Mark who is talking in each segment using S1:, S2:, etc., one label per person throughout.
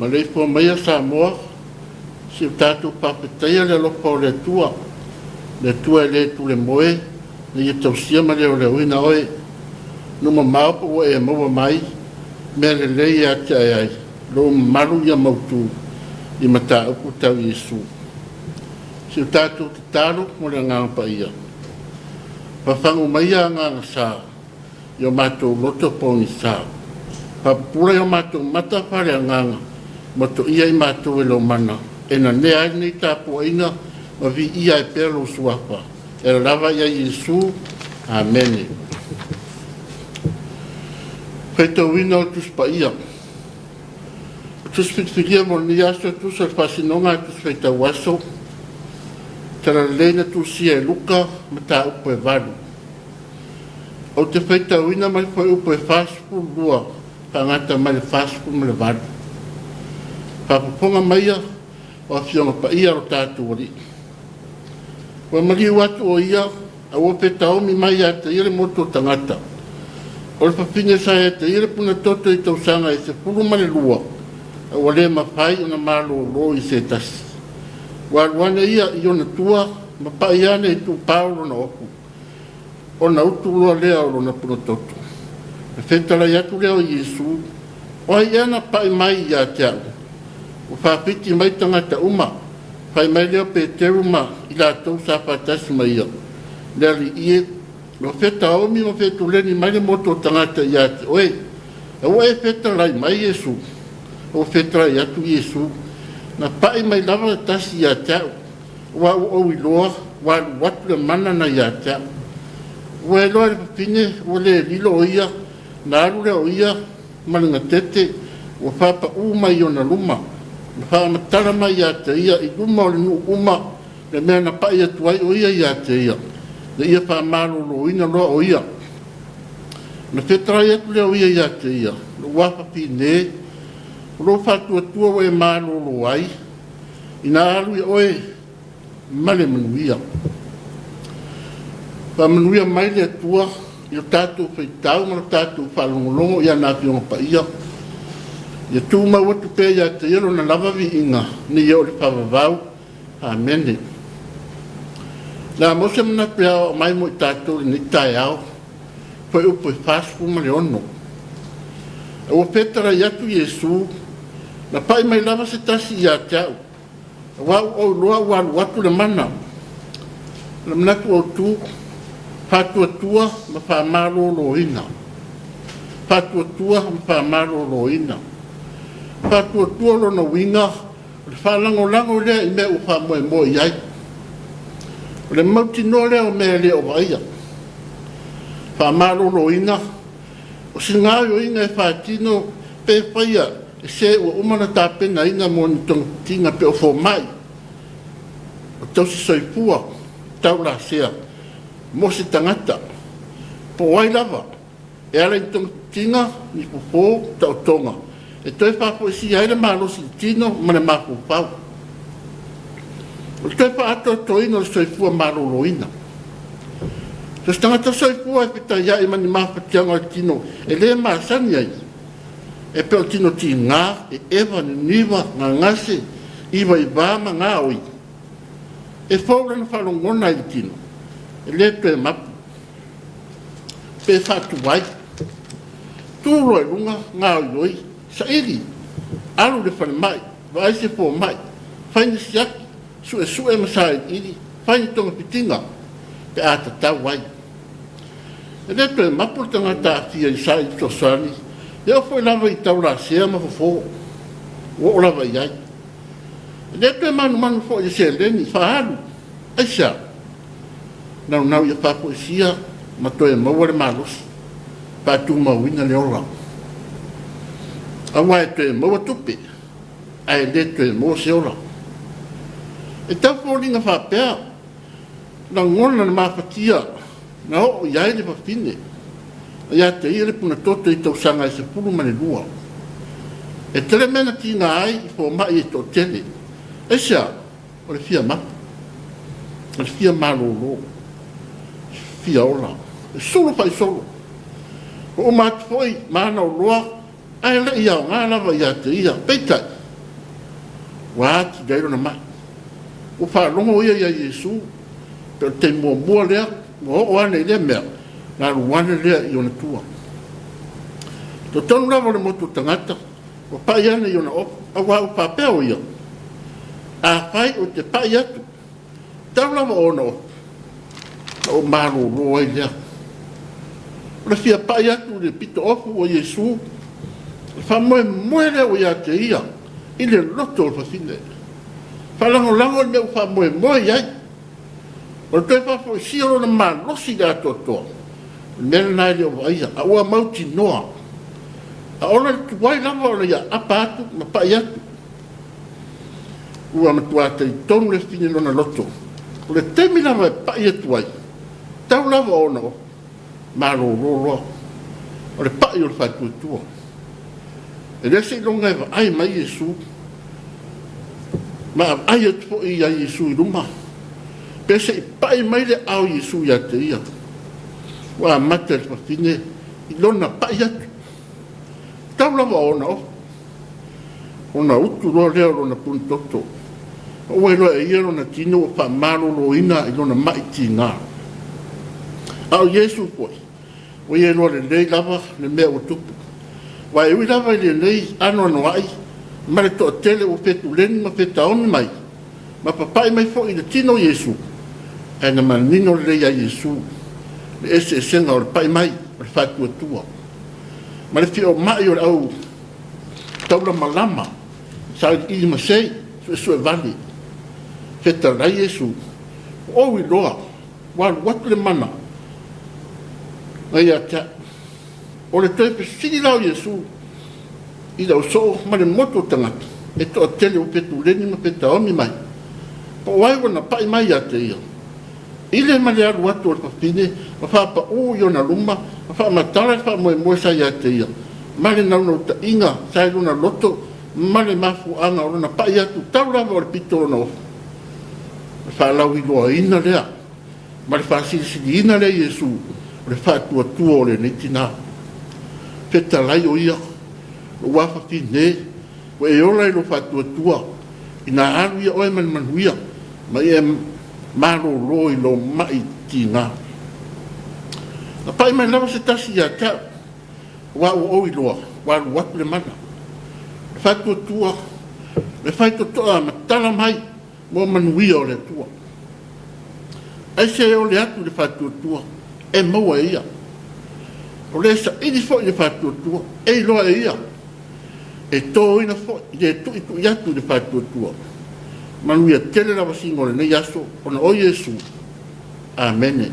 S1: Maleifua maia Samoa, se i o tatou faafetaia le alofa o le Atua, le Atua e le tulemoe ina ia tausia ma leoleoina oe. Nuu mamao po ua e maua mai mea lelei e atiae ai lou mamalu ia mautu i mataupu tau Iesu. Si o tatou tatalo mo le Agaga Paia. Fafagu maia agaga sa i o matou loto pogisa. Faapupula i o matou mata faaleagaga ma toia i matou e lou mana e nanea ai lenei tapuaiga ma viia ai pea lou Suafa. E ala lava ia Iesu. Amene. Faitauina o le Tusi Paia. O le Tusi Filifilia mo lenei aso e tusa o le faasinoga a Tusi Faitau Aso, Talalelei na tusia e Luka, mataupu e 8. Ou te faitauina mai fuaiupu e 42 faagata mai le 48. Faafofoga maia o Afioga Paia a lo tatou Alii. Ua maliu atu o ia, a ua fetaomi mai ia te ia le motu o tagata. O le fafine sa ia te ia le punatoto i tausaga e 12, a ua le mafai ona malōlō i se tasi. Ua alu ane ia i ona tua ma pai ane i tuupao lona ofu, ona utu loa lea o lona punatoto. Na fetalai atu lea o Iesu, O ai ea na pai mai ia te au? Ua faafiti mai tagata uma. Fai mai lea o Peteru ma i latou sa faatasi ma ia, Le Alii e, ua fetaomi ma fetuleni mai le motu o tagata ia te oe. A ua e fetalai mai Iesu? A ua fetalai atu Iesu, Na pai mai lava le tasi ia te au, aua ua ou iloa ua alu atu le mana na ia te au. Ua iloa e le fafine ua le lilo o ia, na alu lea o ia ma le gatete ua faapaū mai i ona luma, na faamatala mai ia te ia i luma o le nuu uma le mea na paʻi atu ai o ia ia te ia, na ia faamaloloina loa o ia. Ona fetalai atu lea o ia ia te ia, Lou afafine, o lou faatuatua ua e malolo ai, ina alu ia oe ma le manuia. Faamanuia mai le Atua i lo tatou faitau ma lo tatou faalogologo i ana Afioga Paia. Ia tumau atu pea ia te Ia Lona lava viiga nei oo i le faavavau. Amene. O le a maua se manatu e aoao mai mo i tatou i lenei taeao, fuaiupu e 46. A ua fetalai atu Iesu, Na pai mai lava se tasi ia te au, Aua ua ou iloa ua alu atu le mana, o le manatu autu, faatuatua ma faamaloloina. Faatuatua ma faamaloloina. Faatuatua lona uiga, o le faalagolago lea i mea ua faamoemoe i ai. O le mautinoa lea o mea e le o vaaia. Faamaloloina, o se gaoioiga e faatino pe faia e se ua uma ona tapenaina mo ni togafitiga pe o fomai, o tausisoifua, taulasea mo se tagata, po o ai lava, e ala i ni togafitiga, ni fofo, taotoga e toe faafoisia ai le malosi i le tino ma le mafaufau. O le toe faaatoatoaina o le soifua maloloina. So se tagata soifua e fetaiai ma ni mafatiaga o le tino e le masani ai, e pei o tino tiga, eeva, niniva, gagase, ivaivā ma gaoi, e fou lana faalogona i le tino, e le toe mapu, pe faatuai. Tu loa i luga, gaoioi, saili, alu i le falemai, vaai se fomai, fai ni siaki, suesue ma sailiili, fai ni togafitiga pe a tatau ai. E le toe mapu le tagata aafia i saili fesoasoani, e oo foi lava i taulasea ma fofo ua oo lava i ai. E le toe manumanu foi i le seleni faaalu. Aisea? Naunau ia faafoisia ma toe maua le malosi, faatumauina le ola. Aua e toe maua tupe, ae le toe maua se ola. E tau foliga faapea, lagona le mafatia na oo i ai le fafine na ia te ia le punatoto i tausaga e 12. E tele mea na tiga ai i fomai e toatele. Aisea? O le fia mapu, o le fia malolo, fia ola, e sulu faisolo. Ua uma atu foi ma ana oloa ae le i aoga lava ia te ia. Peitai, ua atili ai lona mai. Ua faalogo ia iā Iesu, pe o le taimi muamua lea ua oo ane i lea mea, ona alu ane lea i ona tua. Totonu lava o le motu o tagata, ua pai ane i ona ofu, aua ua faapea o ia, Afai ou te pai atu, tau lava o ona ofu, ona ou malolo ai lea. O le fia pai atu i le pito ofu o Iesu, o le faamoemoe lea ua ia te ia i le loto o le fafine. Faalagolago i le mea ua faamoemoe i ai. O le toe faafoisia o lona malosi i le atoatoa, o le mea lena e le o vaaia, a ua mautinoa. A o le tuai lava ona ia aapa atu ma pai atu. Ua matua talitonu le fafine i lona loto, o le taimi lava e pai atu ai, tau lava o ona malolo loa. O le pai o le faatuatua. E le seiloga e vaai mai Iesu, ma vaai atu foi ia Iesu i luma, pe se i pai mai le aao o Iesu ia te ia. Ua amata e le fafine i lona pai atu. Tau lava o ona ofu, ona utu loa lea o lona punitoto. Ma ua iloa e ia lona tino ua faamaloloina i lona mai tiga. A o Iesu foi, ua ia iloa lelei lava le mea ua tupu. Aua e ui lava i lenei anoanoai ma le toatele ua fetuleni ma fetaomi mai, ma papai mai foi i le tino o Iesu, ae na manino lelei ia Iesu le eseesega o le pai mai o le faatuatua ma le fia mai o le au taulamalama sailiili masei suesue vale. Fetalai Iesu, ua ou iloa ua alu atu le mana na ia te au. O le toe fesili la o Iesu i le ausoo ma le motu o tagata e toatele ua fetuleni ma fetaomi mai, po o ai ua na pai mai ia te ia? I le ma le alu atu o le fafine ma faapaū i ona luma ma faamatala le faamoemoe sa ia te ia, ma le naunautaiga sa i lona loto ma le mafuaaga o lona pai atu tau lava o le pito o lona ofu. O le faalauiloaina lea ma le faasilisiliina lea e Iesu o le faatuatua o lenei tina. Fetalai o ia, lou afafine, ua e ola i lou faatuatua, ina alu ia oe ma le manuia, ma ia e malolo i lou mai tiga. Na pai mai lava se tasi ia te au, aua ua ou iloa, ua alu atu le mana. O le faatuatua, le faitotoa matala mai mo manuia o le Atua. Aisea e ole atu i le faatuatua e maua e ia? O le saili foi i le faatuatua e iloa e ia. E toina foi i le tuitui atu i le faatuatua. Manuia tele lavasiga o lenei aso ona o Iesu. Amene.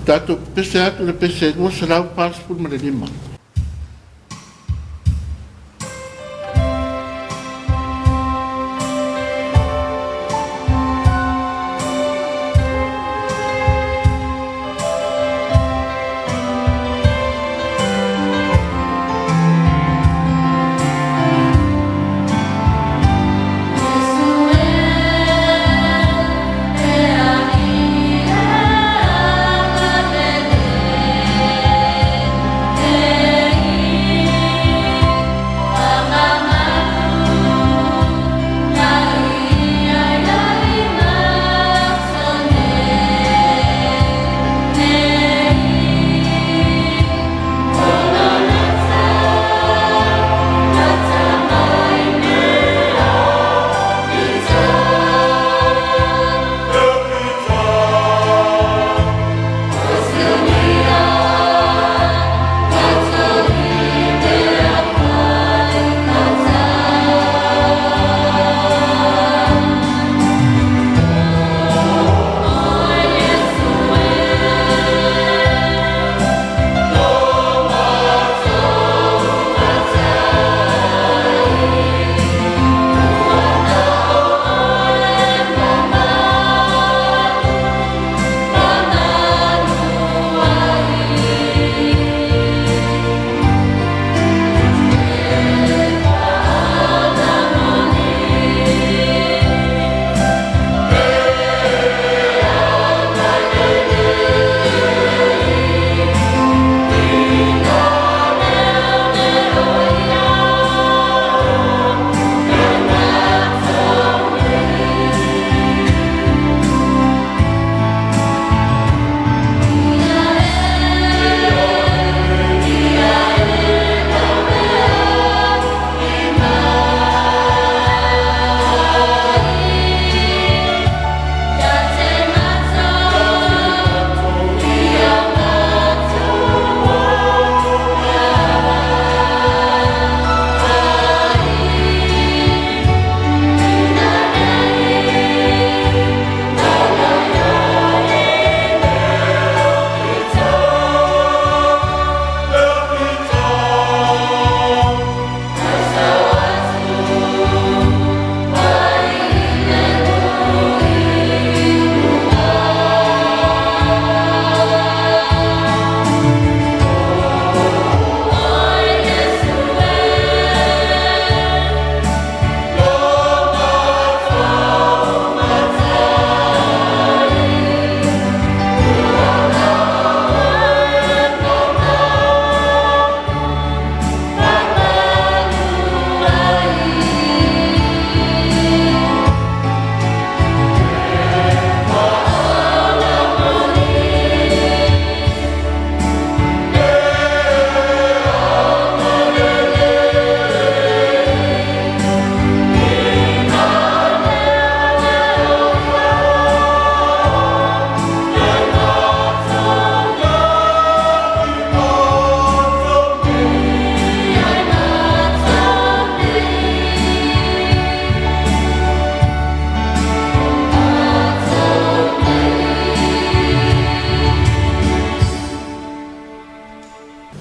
S1: Tatou pepese atu le pese 245.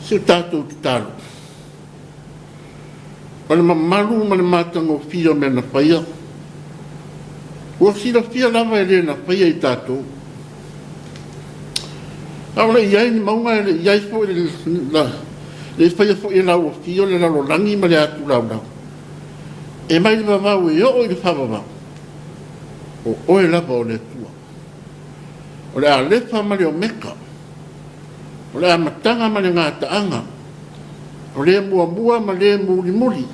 S1: Si o tatou tatalo, o le mamalu ma le matagofie o mea na faia, ua silafia lava e le na faia i tatou. A o le i ai ni mauga e le i ai foi le i faia foi e lau afio le lalolagi ma le atu laulau. E mai le vavau e oo i le faavavau, o oe lava o le Atua. O le Alefa ma le Omeka, o le amataga ma le gataaga, o le muamua ma le mulimuli,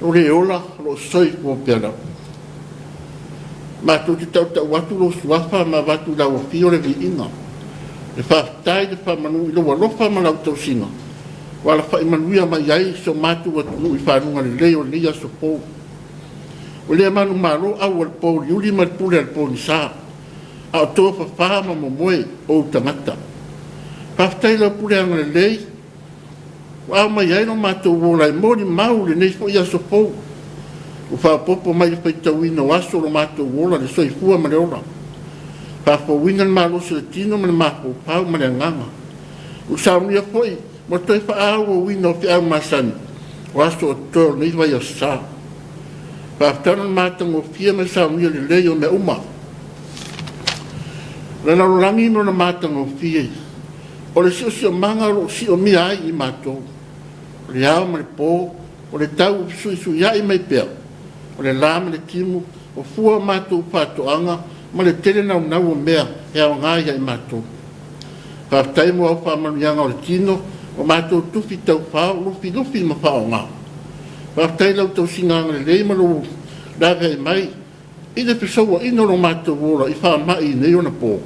S1: o le ola o lo o soifua pea lava. Matou te tautau atu lou suafa ma avatu i lau afio le viiga, le faafetai, le faamanu i lou alofa ma lau tausiga ua alafai manuia mai ai si o matou atunuu i faguga lelei o lenei aso fou. Ua le manumalo au a le pouliuli ma le pule a le pogisa, a o tofafa ma momoe ou tagata. Faafetai i lau pule agalelei ua ao mai ai lo matou ola e molimau i lenei foi aso fou. Ua faaopoopo mai i le faitauina o aso o lo matou ola le soifua ma le ola, faafouina le malosi o le tino ma le mafaufau ma le agaga. Ua saunia foi mo le toe faaauauina o feau masani o aso o totoe o lenei vaiaso sa. Faafetai ona matagofie ma le saunia lelei o mea uma. O le lalolagi ma lona matagofie, o le siosiomaga o lo o siomia ai i matou, o le ao ma le po, o le tau ua fesuisuiai mai pea, o le la ma le timu, o fua o matou faatoaga ma le tele naunau o mea e aoga ia i matou. Faafetai mo au faamanuiaga o le tino, o matou tufi taufao, lufilufi ma faaaoga. Faafetai i lau tausiga agalelei ma lou laveai mai i le fesouaina o lo matou ola i faamai i nei ona po,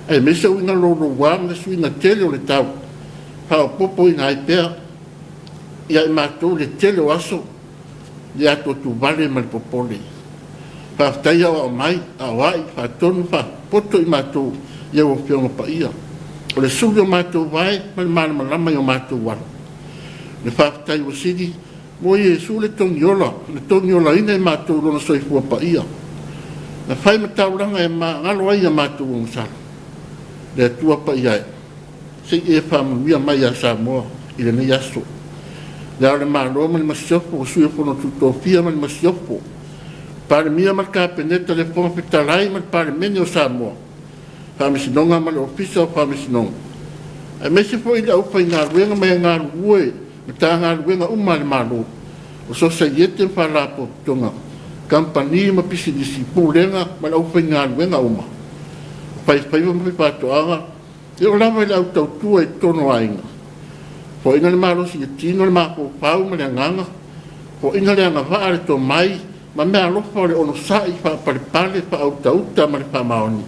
S1: aemaise uiga louloua ma le suiga tele o le tau, faaopoopoina ai pea ia i matou le tele o aso le atuatuvale ma le popole. Faafetai aoao mai, aoai, faatonu, faapoto i matou i au Afioga Paia, o le suli o matou vae ma le malamalama i o matou ala. Le faafetai ua sili mo Iesu le togiola, na togiolaina i matou i Lona soifua paia, na fai ma taulaga e magalo ai a matou agasala. Le Atua Paia e, se i e faamanuia mai ia Samoa i lenei aso. Le Ao o le Malo ma le Masiofo, Sui o le Fono a Sui Tofia ma le Masiofo, Palemia ma le Kapeneta, le Fofoga Fetalai ma le Palemene o Samoa, Faamasinoga ma le Ofisa o Faamasinoga, aemaise foi le aufaigaluega ma e galulue Matagaluega uma a le Malo, o Sosaiete ma Faalapotopotoga, Kamupani ma Pisinisi, Pulega ma le aufaigaluega uma, o faifaiva ma faifaatoaga, e oo lava i le au tautua i totonu o aiga. Foaiina le malosi i le tino, le mafaufau ma le agaga, foaiina le agavaa, le tomai ma meaalofa o le onosai, faapalepale, faautauta ma le faamaoni.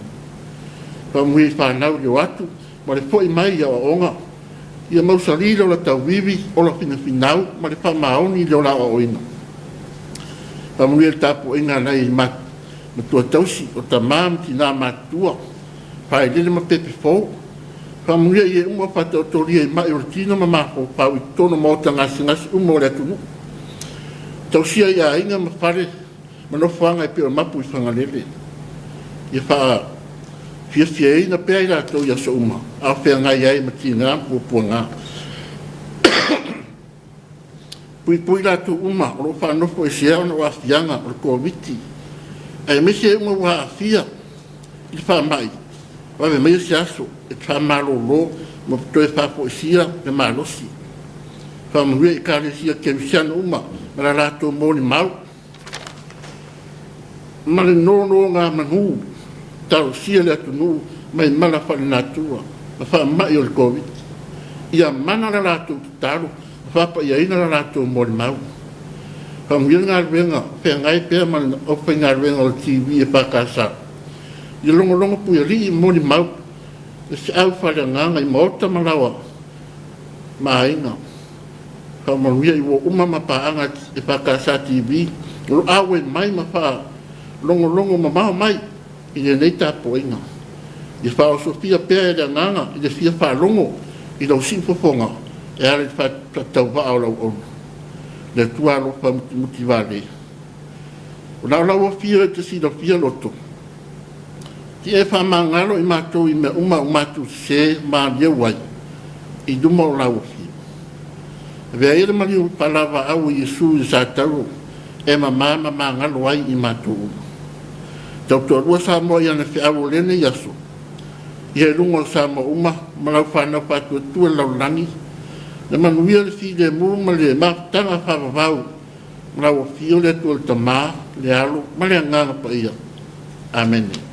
S1: Faamanuia i fanau i le o atu ma le foi mai i aoaoga, ia mausali le ola tauivi, ola finafinau ma le faamaoni i le ola aoaoina. Faamanuia i le tapuaiga a nai matua tausi, o tama ma tina matutua, failele ma pepe fou. Faamanuia i e uma ua faataotolia i mai o le tino ma mafaufau i totonu o maota gasegase uma o le atunuu. Tausia i aiga ma fale ma nofoaga e pei o mapu i Fagalele. Ia faafiafiaina pea i latou i aso uma a o feagai ai ma tiga ma puapuaga. Puipui latou uma o lo o faanofoesea ona o aafiaga o le Koviti, aemaise e uma ua aafia i le faamai, vave maia se aso e te faamalolo ma toe faafoisia le malosi. Faamanuia i Ekalesia Kerisiano uma ma la latou molimau ma le nonogamanu, talosia le atunuu mai mala faalenatura ma faamai o le Koviti. Ia mana la latou tatalo ma faapaiaina la latou molimau. Faamanuia le galuega o feagai pea ma le aufaigaluega o le TV EFKS. Ia logologo puialii ma molimau le feau faaleagaga i maota ma laoa ma aiga. Faamanuia i uo uma ma paaga EFKS TV o lo o auai mai ma faalogologo mamao mai i lenei tapuaiga. Ia faaosofia pea e le agaga i le fia faalogo i lau siufofoga e ala i le faatauvaa o lau auauna. Le Atua alofa mutimutivale, o na o lau afio e te silafia loto, te e faamagalo i matou i mea uma ua matou sese ma liau ai. i luma o lau Afio. Avea ia le maliu faalavaau o Iesu i le satauro e mama ma magalo ai i matou uma. Tautoalua Samoa i ana feau o lenei aso, ia i luga o Samoa uma ma lau fanau faatuatua i le lalolagi, le manuia, le filemu ma le mafutaga faavavau ma lau Afio le Atua le Tama, le Alo ma le Agaga Paia. Amene.